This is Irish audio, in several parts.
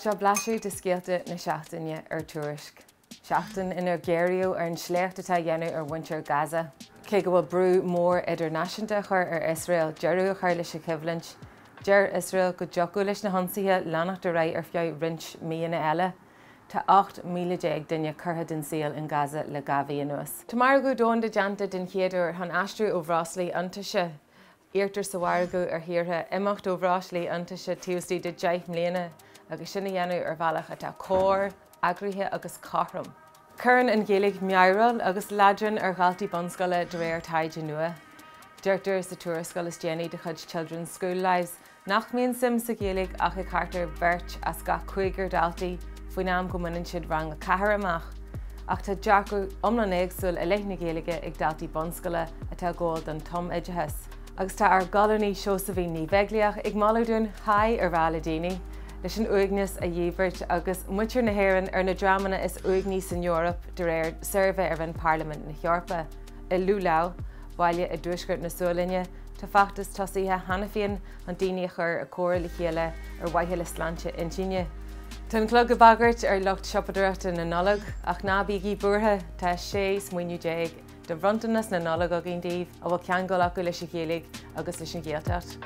Seo blaiseadh de scéalta na seachtaine ar Tuairisc. Seachtain inar géaraíodh ar an sléacht atá á dhéanamh ar mhuintir Gaza. Cé go bhfuil brú mór idirnáisiúnta á chur ar Iosrael deireadh a chur leis an choimhlint, deir Iosrael go dtiocfadh leis na hionsaithe leanacht ar aghaidh ar feadh roinnt míonna eile. Tá 18 míle duine curtha den saol in Gaza le 2 mhí anuas. Tá margadh domhanda déanta den chéad uair chun aistriú ó bhreoslaí iontaise. Iarrtar sa mhargadh ar thíortha imeacht ó bhreoslaí iontaise taobh istigh de 10 mbliana agus sin a dhéanamh ar bhealach atá cóir, eagraithe agus cothrom. Cuireann an Ghaeilge meadhrán agus leadrán ar dhaltaí bunscoile de réir taighde nua. Deirtear sa tuarascáil is déanaí de chuid Children's School Lives nach mbíonn suim sa Ghaeilge ach ag thart ar bheirt as gach cúigear daltaí faoin am go mbaineann siad rang 4 amach. Ach tá dearcadh iomlán éagsúil i leith na Gaeilge ag daltaí bunscoile atá ag gabháil don tumoideachas. Agus tá ár gcolúnaí Seosaimhín Ní Bheaglaoich ag moladh dúinn 'Hi' a rá le daoine, leis an uaigneas a dhíbirt agus muintir na hÉireann ar na dreamanna is uaigní san Eoraip de réir suirbhé a rinne Parlaimint na hEorpa. I Luleå, baile i dtuaisceart na Sualainne, tá feachtas tosaithe cheana féin chun daoine a chur ag comhrá le chéile ar mhaithe le sláinte intinne. Tá an clog ag bagairt ar lucht siopadóireachta na Nollag, ach ná bígí buartha, tá 16 smaoineamh de bhronntanas na Nollag againn daoibh a bhfuil ceangal acu leis an Ghaeilge agus leis an Ghaeltacht.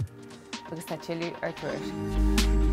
Agus tá tuilleadh ar Tuairisc.